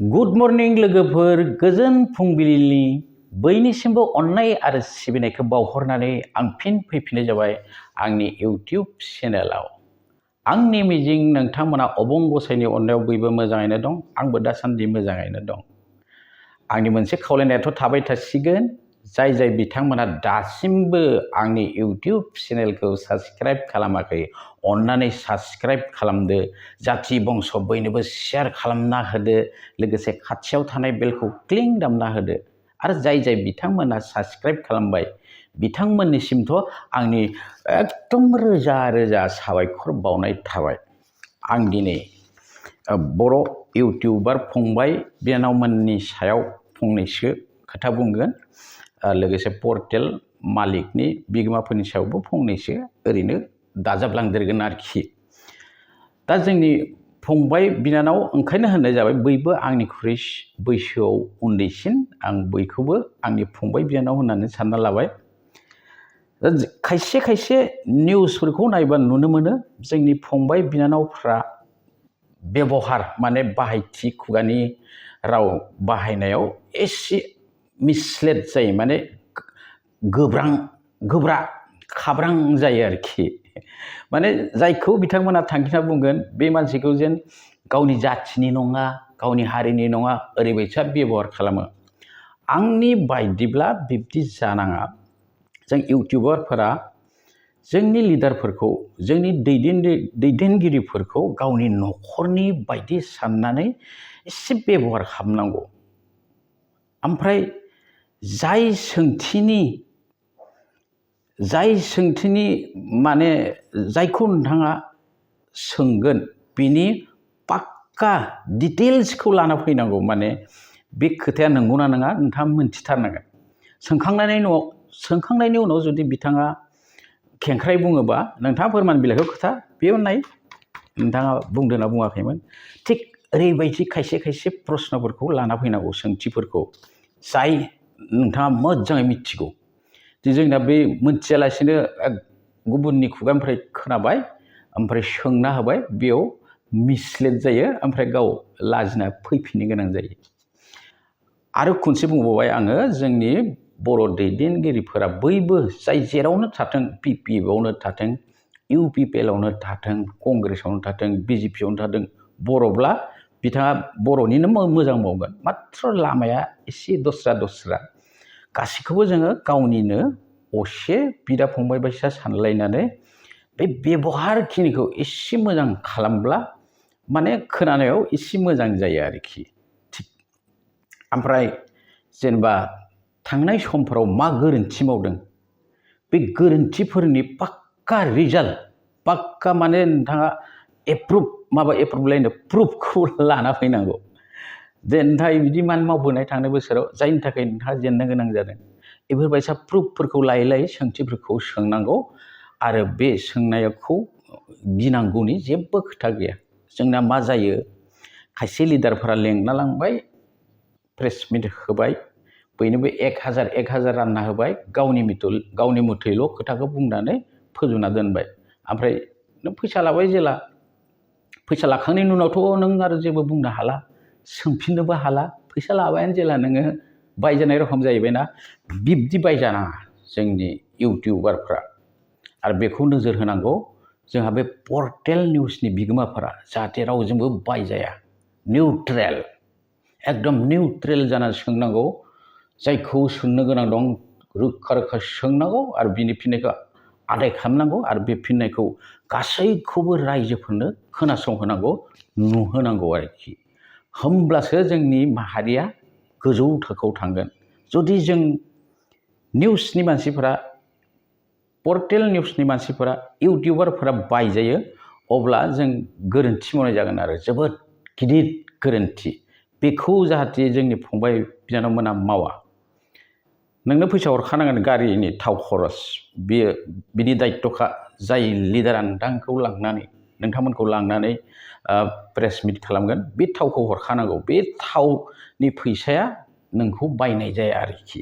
Good morning लोगोफोर गोजोन फुंबिलिनि बयनिसिमबो अननाय आरो सिबिनायखौ बावहरनानै आं फिन फैफिननाय जाबाय आंनि इउटिउब चेनेलाव। आंनि मिजिं नोंथांमोना अबं गसाइनि अननायाव बयबो मोजाङैनो दं, आंबो दासान्दि मोजाङैनो दं। आंनि मोनसे खावलायनायाथ' थाबाय थासिगोन, जाय बिथांमोना दासिमबो आंनि इउटिउब चेनेलखौ साबस्क्राइब खालामाखै अन्नानै साबस्क्राइब खालामदो, जाथि बंस' बयनोबो शेयार खालामना होदो, लोगोसे खाथियाव थानाय बेलखौ क्लिं दामना होदो। आरो जाय बिथांमोना साबस्क्राइब खालामबाय बिथांमोननिसिमथ' आंनि एकदम रोजा रोजा साबायखर बावनाय थाबाय। आं दिनै बर' इउटिउबार फंबाय बिनानावमोननि सायाव फंनैसो खोथा बुंगोन, लोगोसे पर्टेल मालिकनि बिगोमाफोरनि सायावबो फंनैसो ओरैनो दाजाबलांदेरगोन आरोखि। दा जोंनि फंबाय बिनानाव ओंखायनो होननाय जाबाय, बयबो आंनिख्रुइ बैसोआव उन्दैसिन, आं बयखौबो आंनि फंबाय बिनानाव होननानै सानना लाबाय। खायसे निउसफोरखौ नायबा नुनो मोनो जोंनि फंबाय बिनानावफ्रा बेबहार माने बाहायथि खुगानि राव बाहायनायाव एसे मिसलेट जायो, माने गोब्रा खाब्रां जायो आरोखि। माने जायखौ बिथांमोना थांखिना बुंगोन बे मानसिखौ जेन गावनि जाथिनि नङा, गावनि हारिनि नङा, ओरैबायसा बेबहार खालामो। आंनि बायदिब्ला बिब्दि जानाङा। जों इउटिउबारफोरा जोंनि लिडारफोरखौ, जोंनि दैदेनगिरिफोरखौ गावनि न'खरनि बायदि साननानै एसे बेबहार खालामनांगौ। ओमफ्राय जाय सोंथिनि माने जायखौ नोंथाङा सोंगोन बिनि पाक्का डिटेल्सखौ लाना फैनांगौ। माने बे खोथाया नंगौना नङा नोंथाङा मोनथिथारनांगोन। सोंखांनायनि उनाव जुदि बिथाङा खेंख्राय बुङोबा नोंथाङा फोरमान बिलाइखौ खोथा, बेयाव नाय नोंथाङा बुंदोंना बुङाखैमोन। थिग ओरैबायदि खायसे प्रश्नफोरखौ लाना फैनांगौ, सोंथिफोरखौ जाय नोंथाङा मोजाङै मिथिगौ। जोंना बे मोनथियालासिनो गुबुननि खुगानिफ्राय खोनाबाय ओमफ्राय सोंना होबाय, बेयाव मिसलेट जायो, ओमफ्राय गाव लाजिना फैफिननो गोनां जायो। आरो खनसे बुंबावबाय आङो, जोंनि बर' दैदेनगिरिफोरा बयबो जाय जेरावनो थाथों, पिपिएफआवनो थाथों, इउपिपिएलआवनो थाथों, कंग्रेसआवनो थाथों, बिजेपिआवनो थाथों, बर'ब्ला बिथाङा बर'निनो मोजां मावगोन। माथ्र लामाया एसे दस्रा गासैखौबो जोङो गावनिनो असे बिदा फंबाय बायसा सानलायनानै बे बेबहारखिनिखौ एसे मोजां खालामब्ला माने खोनानायाव एसे मोजां जायो आरोखि। थिग ओमफ्राय जेनेबा थांनाय समफोराव मा गोरोन्थि मावदों, बे गोरोन्थिफोरनि पाक्का रिजाल्ट, पाक्का माने नोंथाङा प्रुफखौ लाना फैनांगौ। जे नोंथाङा बिदि मान मावबोनाय थांनाय बोसोराव जायनि थाखाय नोंथाङा जेननो गोनां जादों, बेफोरबायसा प्रुफफोरखौ लायै सोंथिफोरखौ सोंनांगौ। आरो बे सोंनायखौ गिनांगौनि जेबो खोथा गैया। जोंना मा जायो, खायसे लिडारफोरा लेंना लांबाय, प्रेस मिट होबाय, बयनोबो 1000 रानना होबाय, गावनि मथैल' खोथाखौ बुंनानै फोजोबना दोनबाय। ओमफ्राय नों फैसा लाबाय जेला, फैसा लाखांनायनि उनावथ' नों आरो जेबो बुंनो हाला, सोंफिननोबो हाला, फैसा लाबायानो जेला नोङो बायजानाय रखम जाहैबायना। बिब्दि बायजानाङा जोंनि इउटिउबारफ्रा। आरो बेखौ नोजोर होनांगौ, जोंहा बे पर्टेल निउसनि बिगोमाफोरा जाहाथे रावजोंबो बायजाया, एकदम निउट्रेल जानानै सोंनांगौ। जायखौ सोंनो गोनां दं रोखा सोंनांगौ आरो बिनि फिननायखौ आदाय खालामनांगौ। आरो बे फिननायखौ गासैखौबो रायजोफोरनो खोनासंहोनांगौ, नुहोनांगौ आरोखि। होमब्लासो जोंनि माहारिया गोजौ थाखोआव थांगोन। जुदि जों निउसनि मानसिफोरा, पर्टेल निउसनि मानसिफोरा, इउटिउबारफोरा बायजायो, अब्ला जों गोरोन्थि मावनाय जागोन आरो जोबोद गिदिर गोरोन्थि। बेखौ जाहाथे जोंनि फंबाय बिनानावमोना मावा। नोंनो फैसा हरखानांगोन गारिनि थाव खरस, बेयो बिनि दायित्वखा। जाय लिडारा नोंथांमोनखौ लांनानै प्रेस मिट खालामगोन, बे थावखौ हरखानांगौ। बे थावनि फैसाया नोंखौ बायनाय जाया आरोखि।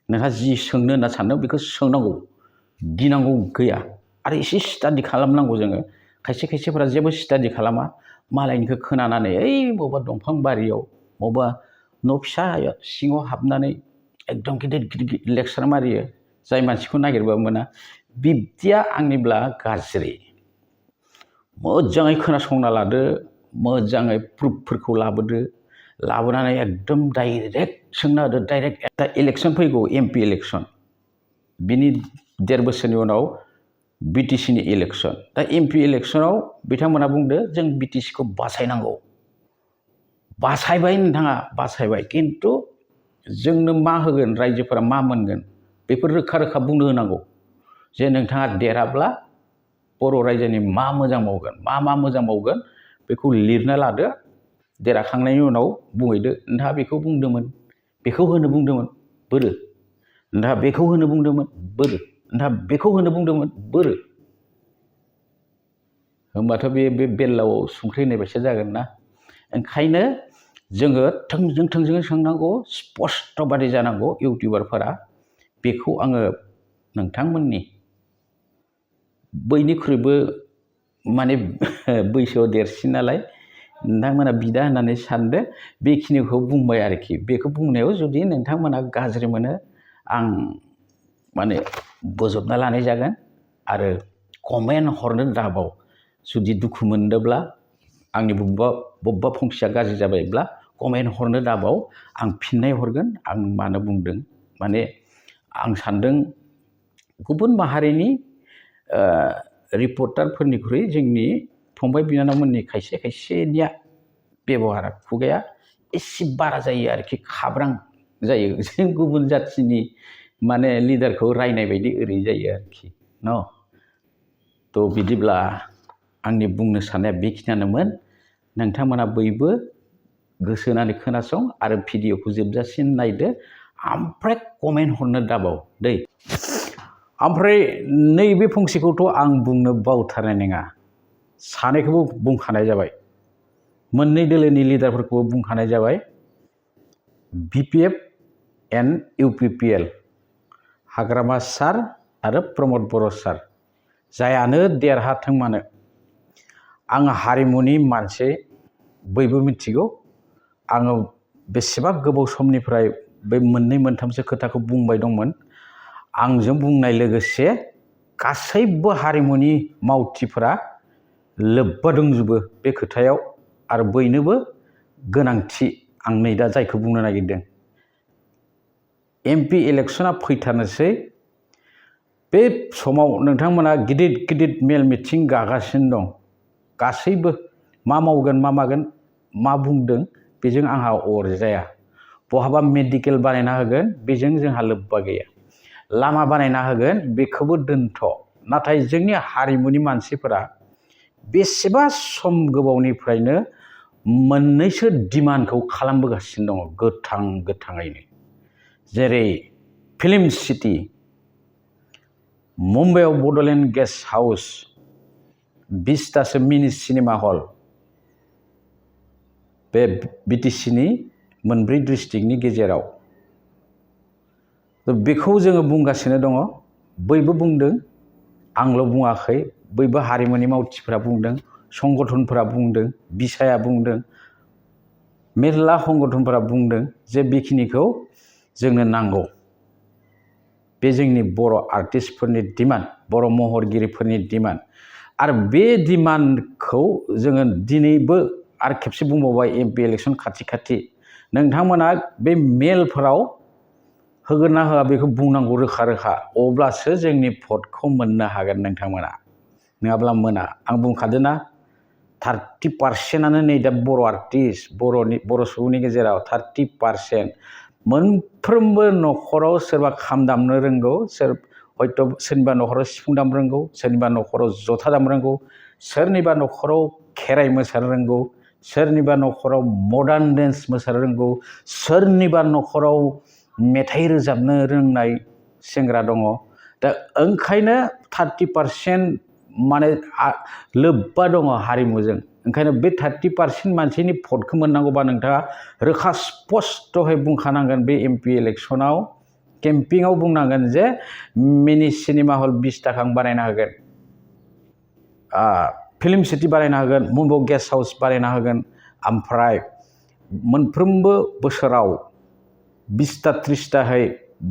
नोंहा जि सोंनो होनना सानदों बेखौ सोंनांगौ, गिनांगौ गैया। आरो एसे स्टाडि खालामनांगौ जोङो, खायसे खायसेफोरा जेबो स्टाडि खालामा मालायनिखौ खोनानानै ओइ बबेबा दंफां बारियाव बबेबा न' फिसा सिङाव हाबनानै एकदम गिदिर गिदिर लेक्सार मारियो जाय मानसिखौ नागिरबा मोना बिब्दिया आंनिब्ला गाज्रि मोजाङै खोनासंना लादो मोजाङै प्रुफफोरखौ लाबोनानै एकदम डाइरेक्ट सोंना होदो डाइरेक्ट इलेक्सन फैगौ MP इलेक्सन बिनि 1.5 बोसोरनि उनाव BTCनि इलेक्सन दा MP इलेक्सनाव बिथांमोना बुंदो जों BTCखौ बासायनांगौ बासायबाय नोंथाङा बासायबाय खिन्थु जोंनो मा होगोन रायजोफोरा मा मोनगोन बेफोर रोखा रोखा बुंनो होनांगौ जे नोंथाङा देराब्ला बर' रायजोनि मा मोजां मावगोन मा मोजां मावगोन बेखौ लिरना लादो देराखांनायनि उनाव बुंहैदो नोंथाङा बेखौ बुंदोंमोन बेखौ होनो बुंदोंमोन बोरो नोंथाङा बेखौ होनो बुंदोंमोन बोरो नोंथाङा बेखौ होनो बुंदोंमोन बोरो होमबाथ' बे बेलाव संख्रि होनाय बायसा जागोन ना ओंखायनो जोङो थोंजोङै सोंनांगौ स्पष्टबादि जानांगौ इउटिउबारफोरा बेखौ आङो नोंथांमोननि बयनिख्रुइबो माने बैसोआव देरसिन नालाय नोंथांमोना बिदा होननानै सानदो बेखिनिखौ बुंबाय आरोखि बेखौ बुंनायाव जुदि नोंथांमोना गाज्रि मोनो आं माने बोजबना लानाय जागोन आरो कमेन्ट हरनो दाबाव जुदि दुखु मोनदोंब्ला आंनि बबेबा फंसेया गाज्रि जाबायब्ला कमेन्ट हरनो दाबाव आं फिननाय हरगोन आं मानो बुंदों माने आं सानदों गुबुन माहारिनि रिपर्टारफोरनिख्रुइ जोंनि फंबाय बिनानावमोननि खायसेनिया बेबहारा खुगाया एसे बारा जायो आरोखि खाब्रां जायो जों गुबुन जाथिनि माने लिडारखौ रायनाय बायदि ओरै जायो आरोखि न' थ' बिदिब्ला आंनि बुंनो साननाया बेखिनियानोमोन नोंथांमोना बयबो गोसो होनानै खोनासं आरो भिडिअखौ जोबजासिम नायदो ओमफ्राय कमेन्ट हरनो दाबाव दै ओमफ्राय नैबे फंसेखौथ' आं बुंनो बावथारनाय नङा सानैखौबो बुंखानाय जाबाय मोननै दोलोनि लिडारफोरखौबो बुंखानाय जाबाय BPF एन्ड UPPL हाग्रामा सार आरो प्रमद बर' सार जायानो देरहाथों मानो आं हारिमुनि मानसि बयबो मिथिगौ आङो बेसेबा गोबाव समनिफ्राय बे मोननै मोनथामसो खोथाखौ बुंबाय दंमोन आंजों बुंनाय लोगोसे गासैबो हारिमुनि मावथिफोरा लोब्बा दंजोबो बे खोथायाव आरो बयनोबो गोनांथि आं नै दा जायखौ बुंनो नागिरदों MP इलेक्सना फैथारनोसै बे समाव नोंथांमोना गिदिर मेल मिटिं गागासिनो दं गासैबो मा मावगोन मा मागोन मा बुंदों बेजों आंहा अरजाया बहाबा मेडिकेल बानायना होगोन बेजों जोंहा लोब्बा गैया लामा बानायना होगोन बेखौबो दोनथ' नाथाय जोंनि हारिमुनि मानसिफोरा बेसेबा सम गोबावनिफ्रायनो मोननैसो डिमान्डखौ खालामबोगासिनो दङ गोथाङैनो जेरै फिल्म सिटि मुम्बाइआव बड'लेण्ड गेस्ट हाउस 20तासो मिनि सिनेमा हल बे BTCनि मोनब्रै डिस्ट्रिक्टनि गेजेराव बेखौ जोङो बुंगासिनो दङ बयबो बुंदों आंल' बुङाखै बयबो हारिमुनि मावथिफोरा बुंदों संगठनफोरा बुंदों बिसाया बुंदों मेरला संगठनफोरा बुंदों जे बेखिनिखौ जोंनो नांगौ बे जोंनि बर' आर्टिस्टफोरनि डिमान्ड बर' महरगिरिफोरनि डिमान्ड आरो बे डिमान्डखौ जोङो दिनैबो आरो खेबसे बुंबावबाय MP इलेक्सन खाथि नोंथांमोना बे मेलफोराव होगोन ना होआ बेखौ बुंनांगौ रोखा अब्लासो जोंनि भटखौ मोननो हागोन नोंथांमोना नङाब्ला मोना आं बुंखादों ना 30%आनो नै दा बर' आर्टिस्ट बर' सुबुंनि गेजेराव 30% मोनफ्रोमबो न'खराव सोरबा खाम दामनो रोंगौ हयथ' सोरनिबा न'खराव सिफुं दामनो रोंगौ सोरनिबा न'खराव जथा दामनो रोंगौ सोरनिबा न'खराव खेराइ मोसानो रोंगौ सोरनिबा न'खराव मडार्न डेन्स मोसानो रोंगौ सोरनिबा न'खराव मेथाइ रोजाबनो रोंनाय सेंग्रा दङ दा ओंखायनो 30% माने लोब्बा दङ हारिमुजों ओंखायनो बे 30% मानसिनि भटखौ मोननांगौबा नोंथाङा रोखा स्पष्टहै बुंखानांगोन बे MP इलेक्सनाव केम्पिंआव बुंनांगोन जे मिनि सिनेमा हल 20 ताका आं बानायना होगोन फिल्म सिटि बानायना होगोन, मुम्बाइआव गेस्ट हाउस बानायना होगोन, ओमफ्राय मोनफ्रोमबो बोसोराव 20ता 30ताहै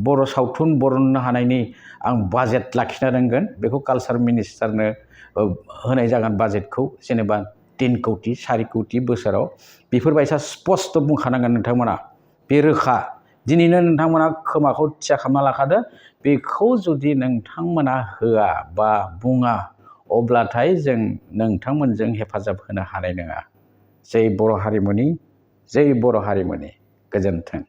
बर' सावथुन बरननो हानायनि आं बाजेट लाखिना दोनगोन। बेखौ कालचार मिनिस्टारनो होनाय जागोन बाजेटखौ, जेनेबा 3 कौटि 4 कौटि बोसोराव। बेफोरबायसा स्पस्ट बुंखानांगोन नोंथांमोना, बे रोखा। दिनैनो नोंथांमोना खोमाखौ थिया खालामना लाखादो। बेखौ जुदि नोंथांमोना होआ बा बुङा, अब्लाथाय जों नोंथांमोनजों हेफाजाब होनो हानाय नङा। जै बर' हारिमुनि गोजोन्थों।